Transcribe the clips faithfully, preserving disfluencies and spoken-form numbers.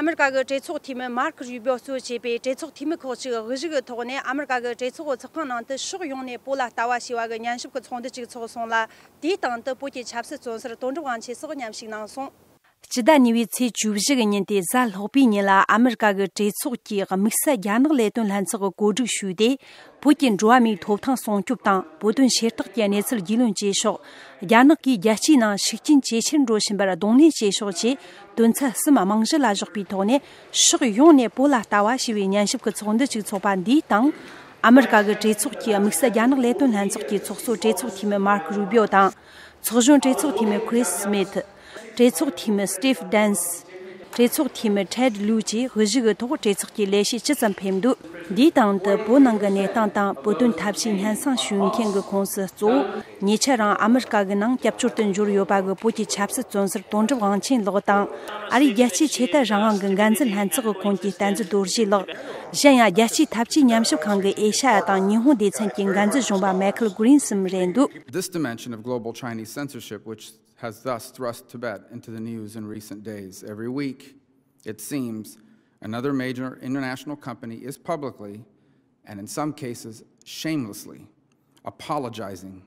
ཨ་མེ་རི་ཀ་གི་གྲོས་ཚོགས་འཐུས་མི་མར་ཁ་རུ་བིའོ་གཙོས་བྱས་པའི་གྲོས་ཚོགས་འཐུས་མི་ཁག་ཅིག་དབུ་བཞུགས་ཀྱི་ཐོག་ནས་ཨ་མེ་རི་ཀ་གི་གྲོས་ཚོགས་ཚོགས་ཁང་ནང་དུ་ཕྱོགས་ཡོངས་ནས་བོད་ལ་ལྟ་བ་ཞེས་པ་གི་ཉན་ཞིབ་ཀྱི་ཚོགས་འདུ་ཅིག་ཚོགས་སོང་ལ། དེའི་སྟེང་དུ་བོད་ཀྱི་ཆབ་སྲིད་བཙོན་ཟུར་དོན་གྲུབ་དབང་ཆེན་སོགས་མཉམ་ཞུགས་གནང་སོང་། སྤྱི་ཟླ་གཉིས་པའི་ཚེས་བཅུ་བཞི་གི་ཉིན་ཏེ་གཟའ་ལྷག་པའི་ཉིན་ལ་ཨ་མེ་རི་ཀ་གི་གྲོས་ཚོགས་ཀྱི་དམིགས་བསལ་རྒྱ་ནག་ལས་དོན་ལྷན་ཚོགས་ཀྱི་གོ་སྒྲིག་ཞུས་ཏེ། བོད་ཀྱི་འགྲོ་བ་མིའི་ཐོབ་ཐང་སྲུང་སྐྱོབ་དང་། བོད་དོན་ཤེས་རྟོགས་ཀྱི་གནས་ཚུལ་རྒྱུས་ལོན་བྱེད་ཕྱོགས། རྒྱ་ནག་གིས་རྒྱལ་སྤྱིའི་ནང་ཤུགས་རྐྱེན་ཇེ་ཆེར་འགྲོ་བཞིན་པར་གདོང་ལེན་བྱེད་ཕྱོགས་བཅས་དོན་ཚན་གསུམ་རྨང་གཞི་ལ་བཞག་པའི་ཐོག་ནས་ཕྱོགས་ཡོངས་ནས་བོད་ལ་ལྟ་བ་ཞེས་པའི་ཉན་ཞིབ་ཀྱི་ཚོགས་འདུ་ཞིག་འཚོགས་པ་འདིའི་སྟེང་། ཨ་མེ་རི་ཀ་གི་གྲོས་ཚོགས་ཀྱི་དམིགས་བསལ་རྒྱ་ནག་ལས་དོན་ལྷན་ཚོགས་ཀྱི་ཚོགས་གཙོ་གྲོས་ཚོགས་འཐུས་མི་མར་ཁོ་རུ་བིའོ་དང་། ཚོགས་གཞོན་གྲོས་ཚོགས་འཐུས་མི་ཁྲི་སི་སི་མི་ཐི། གྲོས་ཚོགས་འཐུས་མི་སི་ཏིབ་ཌན་སི། གྲོས་ཚོགས་འཐུས་མི་ཐེད་ལུའུ་བཅས་དབུ་བཞུགས་ཀྱི་ཐོག་གྲོས་ཚོགས་ཀྱི་ལས་བྱེད་ཇི་ཙམ་ཕེབས་འདུག་འདིའི་སྟེང་དུ་བོད་ནང་གི་གནས་སྟངས་དང་། བོད་དོན་ཐབས་ཇུས་སྙན་སེང་ཞུ་མཁན་གྱི་ཁོངས་སུ་གཙོ་བོ་ཉེ་ཆར་རང་ཨ་མི་རི་ཀ་གི་ནང་སྐྱབས་བཅོལ་དུ་འབྱོར་ཡོད་པ་གི་བོད་ཀྱི་ཆབ་སྲིད་བཙོན་ཟུར་དོན་གྲུབ་དབང་ཆེན་ལགས་དང་། ཨ་རིའི་རྒྱལ་སྤྱིའི་ཆོས་དད་རང་དབང་གི་འགན་འཛིན་ལྷན་ཚོགས་ཀྱི་ཁོངས་ཀྱི་བསྟན་འཛིན་རྡོ་རྗེ་ལགས། གཞན་ཡང་རྒྱལ་སྤྱིའི་འཐབ་ཇུས་ཉམས་ཞིབ་ཁང་གི་ཨེ་ཤ་ཡ་དང་ཉི་ཧོང་སྡེ་ཚན་གྱི་འགན་འཛིན་གཞོན་པ་མའི་ཁལ་གྷི་རིན་གསུམ་རེད་འདུག This dimension of global Chinese censorship, which has thus thrust Tibet into the news in recent days. Every week, it seems, another major international company is publicly, and in some cases shamelessly, apologizing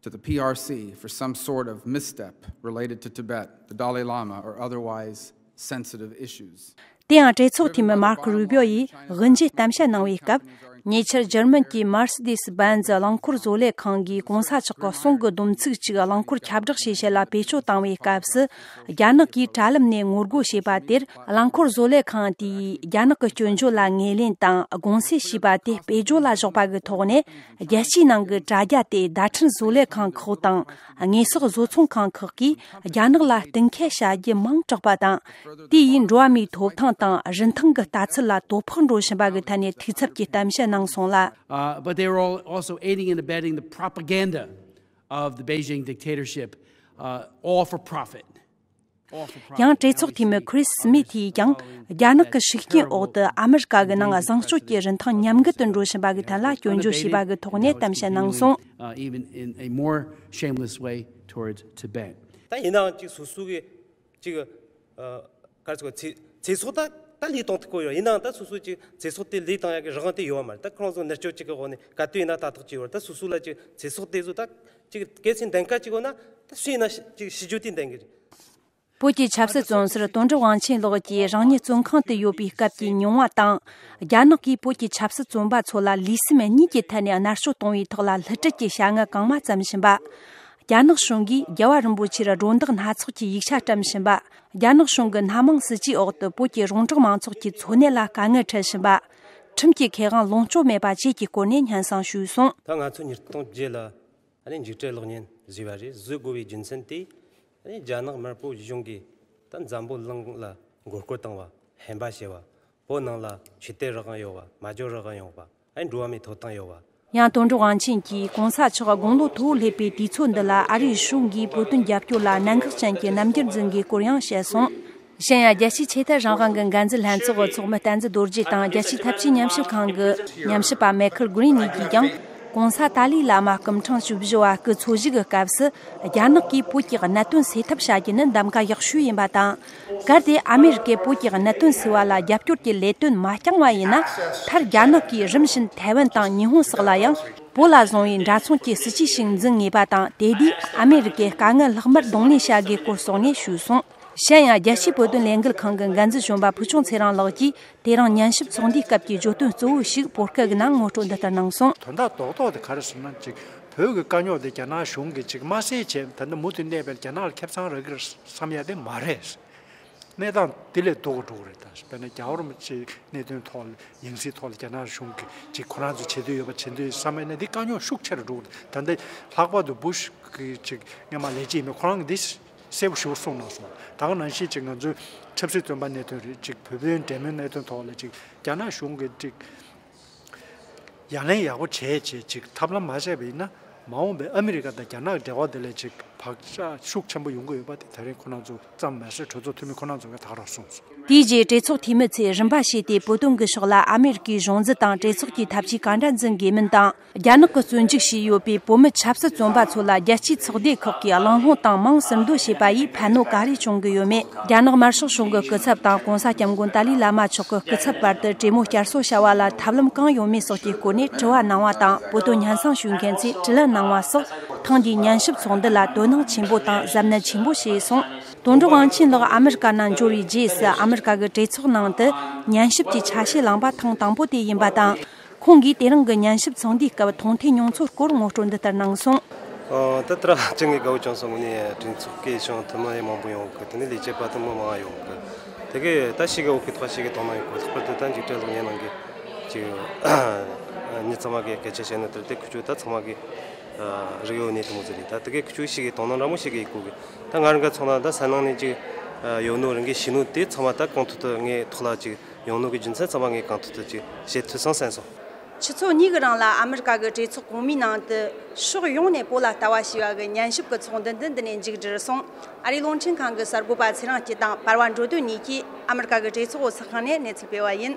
to the P R C for some sort of misstep related to Tibet, the Dalai Lama, or otherwise sensitive issues. དེ་ཡང་གྲོས་ཚོགས་འཐུས་མི་མར་ཁོ་རུ་བིའོ་ཡིས་དབུ་འབྱེད་གཏམ་བཤད་གནང་བའི་སྐབས། ཉེ་ཆར་འཇར་མན་གྱི་མར་སི་ཌི་སི་བན་ཛི་རླངས་འཁོར་བཟོ་ལས་ཁང་གིས་གོང་ས་མཆོག་གི་གསུང་གི་སྡོམ་ཚིག་ཅིག་རླངས་འཁོར་ཁྱབ་བསྒྲགས་བྱེད་ཆེད་ལ་བེད་སྤྱོད་བཏང་བའི་སྐབས་སུ། རྒྱ་ནག་གིས་དྲ་ལམ་ནས་ངོ་རྒོལ་བྱས་པ་དེར། རླངས་འཁོར་བཟོ་ལས་ཁང་དེས་རྒྱ་ནག་གི་སྐྱོན་བརྗོད་ལ་ངོས་ལེན་དང་དགོངས་སེལ་བྱས་པ་དེ་བེད་སྤྱོད་ལ་བཞག་པ་གི་ཐོག་ནས། རྒྱལ་སྤྱིའི་ནང་གི་དྲ་རྒྱ་དེ་བརྡ་འཕྲིན་བཟོ་ལས་ཁང་ཁག་དང་། དངོས་ཟོག་བཟོ་ཚོང་ཁང་ཁག་གིས་རྒྱ་ནག་ལ་གཏན་འཁེལ་བྱ་རྒྱུ་མང་དྲགས་པ་དང་། དེ་ཡིས་འགྲོ་བ་མིའི་ཐོབ་ཐང་དང་རིན་ཐང་གི་ལྟ་ཚུལ་ལ་དོ་ཕོག་འགྲོ་བཞིན་པ་གི་ཐད་ནས་འཐུས་ཚབ་ཀྱིས་གཏམ་བཤད་གནང་སོང་ལ། Uh, but they were all also aiding and abetting the propaganda of the Beijing dictatorship, uh, all for profit. All for profit. ཡང་གྲོས་ཚོགས་འཐུས་མི་ཁྲི་སི་སི་མི་ཐི་ཡིས་ཀྱང་རྒྱ་ནག་གི་ཤུགས་རྐྱེན་འོག་ཏུ་ཨ་མི་རི་ཀ་གི་ནང་བཟང་སྤྱོད་ཀྱི་རིན་ཐང་ཉམས་རྒུད་དུ་འགྲོ་བཞིན་པ་གི་ཐད་ལ་སྐྱོན་བརྗོད་བྱས་པ་གི་ཐོག་ནས་གཏམ་བཤད་གནང་སོང་། Uh, even in a more shameless way towards Tibet. ད་ཡིན་ནའང་ཅིག་སོ་སོ་གི་ཅིག་ཨ་ག་རེ་ཟེར་དགོས། ཚེ་ཚེ་སྲོག་ད་ད་ལུས་གཏོང་ཐུབ་ཀྱི་ཡོད། ཡིན་ནའང་ད་སོ་སོ་ཅིག་ཚེ་སྲོག་དེ་ལུས་གཏོང་ཡག་གི་རང་དབང་དེ་ཡོད་མ་རེད། ད་ཁོ་རང་ཚོ་མནར་གཅོད་ཅིག་གི་འོག་ནས་ག་དུས་ཡིན་ན་ལྟ་རྟོག་བྱེད་ཡོད་རེད། ད་སོ་སོ་ལ་ཅིག་ཚེ་སྲོག་དེ་ཚོ་ད་ཅིག་གལ་སྲིད་འདེམས་ཀ་ཅིག་ཡོད་ན་ད་སུ་ཡིན་ན་ཅིག་ཤི་རྒྱུ་དེ་འདེམས་གི་རེད། བོད་ཀྱི་ཆབ་སྲིད་བཙོན་ཟུར་དོན་གྲུབ་དབང་ཆེན་ལགས་ཀྱིས་རང་ཉིད་བཙོན་ཁང་དུ་ཡོད་པའི་སྐབས་ཀྱི་མྱོང་བ་དང་། རྒྱ་ནག་གིས་བོད་ཀྱི་ཆབ་སྲིད་བཙོན་པ་ཚོ་ལ་ལུས་སེམས་གཉིས་ཀྱི་ཐད་ནས་མནར་གཅོད་གཏོང་བའི་ཐོག་ལ་བསླུ་བྲིད་ཀྱི་བྱ་ངན་གང་མང་བརྩམས་བཞིན་པ། རྒྱ་ནག་གཞུང་གིས་རྒྱལ་བ་རིན་པོ་ཆེར་སྒྲོ་འདོགས་སྣ་ཚོགས་ཀྱི་ཡིག་ཆ་བཀྲམ་བཞིན་པ། རྒྱ་ནག་གཞུང་གི་སྣ་མང་སྲིད་ཇུས་འོག་ཏུ་བོད་ཀྱི་རོང་འབྲོག་མང་ཚོགས་ཀྱི་འཚོ་གནས་ལ་དཀའ་ངལ་འཕྲད་བཞིན་པ། ཁྲིམས་ཀྱི་ཁེ་དབང་ལོངས་སྤྱོད་མེད་པ་བཅས་ཀྱི་སྐོར་ནས་སྙན་སེང་ཞུས་སོང་། ད་ང་ཚོ་ཉིས་སྟོང་བརྒྱད་ལ་ཨ་ནི་འཇིགས་བྲལ་གློག་བརྙན་བཟོས་པ་རེད། བཟོ་དགོས་པའི་རྒྱུ་མཚན་དེ་ཨ་ནི་རྒྱ་ནག་དམར་པོ་གཞུང་གིས་ད་འཛམ་བུ་གླིང་ལ་མགོ་སྐོར་བཏང་བ། ཧམ་པ་བྱས་པ། བོད་ནང་ལ་ཆོས་དད་རང་དབང་ཡོད་པ། སྨྲ་བརྗོད་རང་དབང་ཡོད་པ། ཨ་ནི་འགྲོ་བ་མིའི་ཐོབ་ཐང་ཡོད་པ། ཡང་དོན་གྲུབ་དབང་ཆེན་གྱིས་གོང་ས་མཆོག་དགུང་ལོ་མཐོ་བོ་སླེབས་པའི་དུས་ཚོད་འདི་ལ་ཨ་རིའི་གཞུང་གིས་བོད་དོན་རྒྱབ་སྐྱོར་ལ་གནད་འགག་ཅན་གྱི་རྣམ་འགྱུར་འཛིན་དགོས་སྐོར་ཡང་བཤད་སོང་། གཞན་ཡང་རྒྱལ་སྤྱིའི་ཆོས་དད་རང་དབང་གི་འགན་འཛིན་ལྷན་ཚོགས་ཚོགས་མི་བསྟན་འཛིན་རྡོ་རྗེ་དང་རྒྱལ་སྤྱིའི་འཐབ་ཇུས་ཉམས་ཞིབ་ཁང་གི་ཉམས་ཞིབ་པ་མའི་ཁལ་གྷི་རིན་གཉིས་ཀྱིས་ཀྱང་། གོང་ས་ཏཱ་ལའི་བླ་མ་སྐུ་ཕྲེང་བཅུ་བཞི་བ་སྐུ་འཚོ་བཞུགས་ཀྱི་སྐབས་སུ་རྒྱ་ནག་གིས་བོད་ཀྱི་གནད་དོན་སེལ་ཐབས་བྱ་རྒྱུ་ནི་གདམ་ག་ཡག་ཤོས་ཡིན་པ་དང་། གལ་ཏེ་ཨ་མེ་རི་ཀས་བོད་ཀྱི་གནད་དོན་སེལ་བ་ལ་རྒྱབ་སྐྱོར་གྱི་ལས་དོན་མ་བསྐྱངས་པ་ཡིན་ན། མཐར་རྒྱ་ནག་གིས་རིམ་བཞིན་ཐའེ་ཝན་དང་ཉི་ཧོང་སོགས་ལ་ཡང་། བོད་ལ་བཟུང་བའི་འདྲ་མཚུངས་ཀྱི་སྲིད་ཇུས་ཤིག་འཛིན་ངེས་པ་དང་། དེ་དུས་ཨ་མེ་རི་ཀའི་དཀའ་ངལ་ལྷག་མར་གདོང་ལེན་བྱ་དགོས་སྐོར་སོགས་ནས་ཞུས་སོང་། གཞན་ཡང་རྒྱལ་སྤྱིའི་བོད་དོན་ལས་འགུལ་ཁང་གི་འགན་འཛིན་གཞོན་པ་ཕུལ་བྱུང་ཚེ་རིང་ལགས་ཀྱིས་དེ་རིང་ཉན་ཞིབ་ཚོགས་འདུའི་སྐབས་ཀྱི་བརྗོད་དོན་གཙོ་བོ་ཞིག་བོད་སྐད་ཀྱི་ནང་ངོ་སྤྲོད་འདི་ལྟར་གནང་སོང་། དོན་དག་རྡོག་རྡོག་དེ་ག་རེ་ཟེར་ན། ཅིག་བོད་ཀྱི་དཀའ་རྙོག་དེ་རྒྱ་ནག་གཞུང་གིས་ཅིག་དམར་གསོད་བྱས། ད་ལྟ་མུ་མཐུད་གནས་པའི་རྒྱ་ནག་ལ་ཁེ་བཟང་རག་གི་རེད་བསམ་ཡ་དེ་མ་རེད། གནས་སྟངས་དེ་ལས་སྡུག་ག་འགྲོ་གི་རེད། ད་དཔེར་ན་རྒྱལ་བ་རིན་པོ་ཆེའི་གནད་དོན་ཐོག་ལ་ཡང་སྲིད་ཐོག་ལ་རྒྱ་ནག་གཞུང་གིས་ཅིག་ཁོ་རང་ཚོ་བྱེད་འདོད་ཡོད་པ་བྱེད་འདོད་བསམ་པ་ཡིན་ན། འདི་དཀའ་རྙོག་ཤུགས་ཆེ་རུ་འགྲོ་གི་རེད། ད་ལྟ་ལྷག་པར་དུ་བུ་ཤ་གི་ཅིག་སྔོན་མ་ལས་བྱེད་ཡིན་པས་ཁོ་རང་གིས་འདི་གསལ་པོ་ཞེ་པོ་གསུངས་གནང་སོང་། ད་ག་ནང་བཞིན་ཅིག་ང་ཚོའི་ཆབ་སྲིད་བཙོན་པ་གནད་དོན་རེད། ཅིག་བོད་དོན་འབྲེལ་མོལ་གནད་དོན་ཐོག་ལ་ཅིག་རྒྱ་ནག་གཞུང་གིས་ཅིག་ཡ་ལན་ཡག་པོ་བྱས་བྱས་ཅིག་ཐབས་ལམ་མ་བྱས་པ་ཡིན་ན། མ་འོངས་པའི་ཨ་མི་རི་ཀ་དང་རྒྱ་ནག་གི་འབྲེལ་བ་དེ་ལ་ཅིག་ བག་ཆགས་ཤུགས་ཆེན་པོ་ཡོང་གི་ཡོད་པ་དེ་ད་རེས་ཁོ་རང་ཚོ་ཙམ་མ་ཟད་གྲོས་ཚོགས་འཐུས་མི་ཁོ་རང་ཚོ་གིས་ད་ག་རང་གསུངས་སོང་། དེའི་རྗེས་གྲོས་ཚོགས་འཐུས་མི་ཚོས་རིམ་པ་བྱས་ཏེ་བོད་དོན་གྱི་ཕྱོགས་ལ་ཨ་མེ་རི་ཀའི་གཞུང་འཛིན་དང་གྲོས་ཚོགས་ཀྱི་ཐབས་ཇུས་ག་འདྲ་འཛིན་དགོས་མིན་དང་། རྒྱ་ནག་གིས་བཙོན་འཇུག་བྱས་ཡོད་པའི་བོད་མི་ཆབ་སྲིད་བཙོན་པ་ཚོ་ལ་རྒྱལ་སྤྱིའི་ཚོགས་སྡེ་ཁག་གིས་གླེང་སློང་དང་མིང་ཟུར་འདོན་བྱས་པ་ཡིས་ཕན་གནོད་ག་རེ་བྱུང་གི་ཡོད་མེད། རྒྱ་ནག་དམར་ཤོག་གཞུང་གི་སྐུ་ཚབ་དང་གོང་ས་སྐྱབས་མགོན་ཏཱ་ལའི་བླ་མ་མཆོག་གི་སྐུ་ཚབ་བར་དུ་གྲོས་མོལ་བསྐྱར་གསོ་བྱ་བ་ལ་ཐབས་ལམ་གང་ཡོད་མེད་སོགས་ཀྱི་སྐོར་ནས་དྲི་བ་གནང་བ་དང་། བོད་དོན་སྙན་སེང་ཞུ་མཁན་ཚོས་དྲི་ལན་གནང་བ་སོགས། ཐེངས་འདིའི་ཉན་ཞིབ་ཚོགས་འདུ་ལ་དོ་སྣང་ཆེན་པོ་དང་གཟབ་ནན་ཆེན་པོ་བྱས་སོང་། དོན་གྲུབ་དབང་ཆེན་ལགས་ཨ་མེ་རི་ཀ་ནང་འབྱོར་བའི་རྗེས་སུ་ཨ་མེ་རི་ཀ་གི་གྲོས་ཚོགས་ནང་དུ་ཉན་ཞིབ་ཀྱི་ཆ་ཤས་བླངས་པ་ཐེངས་དང་པོ་དེ་ཡིན་པ་དང་། ཁོང་གིས་དེ་རིང་གི་ཉན་ཞིབ་ཚོགས་འདུའི་སྐབས་མཐོང་ཐོས་མྱོང་ཚོར་སྐོར་ངོ་སྤྲོད་འདི་ལྟར་གནང་སོང་། ཨ། ད་ལྟ་རང་ཅིག་ངས་དགའ་བོ་བྱུང་སོང་། དངོས་གནས་གྲོས་ཚོགས་ཀྱི་ཞིང་འཐུས་མི་མང་པོ་ཡོང་གི། དེ་ནས་ལས་བྱེད་པ་དེ་མི་མང་ཡོང་གི། དེ་གས་ད་ཞིག་གི་འོག་གི་ཐོག་ཞིག་གི་དོ་སྣང་ཡོད་གི། ལྷག་པར་དུ་ད་འཇིགས་བྲལ་གློག་བརྙན་ནང་གི་ཅིག་མི་ཚང་མ་གིས་སྐད་ཆ་བཤད་ནི་དེར་དེ་ཁུ་ཆུ་ད་ཚང་མ་གིས་རིག་ཡོད་ནི་དེ་མོ་ཟིག་རེད། ད་དེ་གས་ཁུ་ཆུ་ཞིག་གི་དོ་སྣང་འདྲ་མོ་ཞིག་གི་ཡོད་གི། ད་ང་རང་ག་ཚོ་ན་ད་ས་ནང་ནས་ཅིག་ཡོད་ནོ་རང་གིས་ཤེས་ནོ་དེ་ཚང་མ་ད་གང་ཐུབ་ཐུབ་ངས་ཐོག་ལ་ཅིག་ཡོང་ནོ་གི་རྒྱུ་མཚན་ཚང་མ་ངས་གང་ཐུབ་ཐུབ་ཅིག་བྱེད་ཐུབ་སོང་བསམ་སོང་། ཆུ་ཚོད་གཉིས་ཀྱི་རིང་ལ་ཨ་མི་རི་ཀ་གི་གྲོས་ཚོགས་གོང་མའི་ནང་དུ་ཕྱོགས་ཡོངས་ནས་བོད་ལ་ལྟ་བ་ཞེས་པ་གི་ཉན་ཞིབ་ཀྱི་ཚོགས་འདུ་འདི་འདི་ནས་མཇུག་བསྒྲིལ་སོང་། ཨ་རིའི་རླུང་འཕྲིན་ཁང་གི་གསར་འགོད་པ་ཚེ་རིང་སྐྱིད་དང་པར་བ་འགྲོ་དོན་གཉིས་ཀྱིས་ཨ་མི་རི་ཀ་གི་གྲོས་ཚོགས་འོག་ས་ཁང་ནས་གནས་ཚུལ་སྤེལ་བ་ཡིན།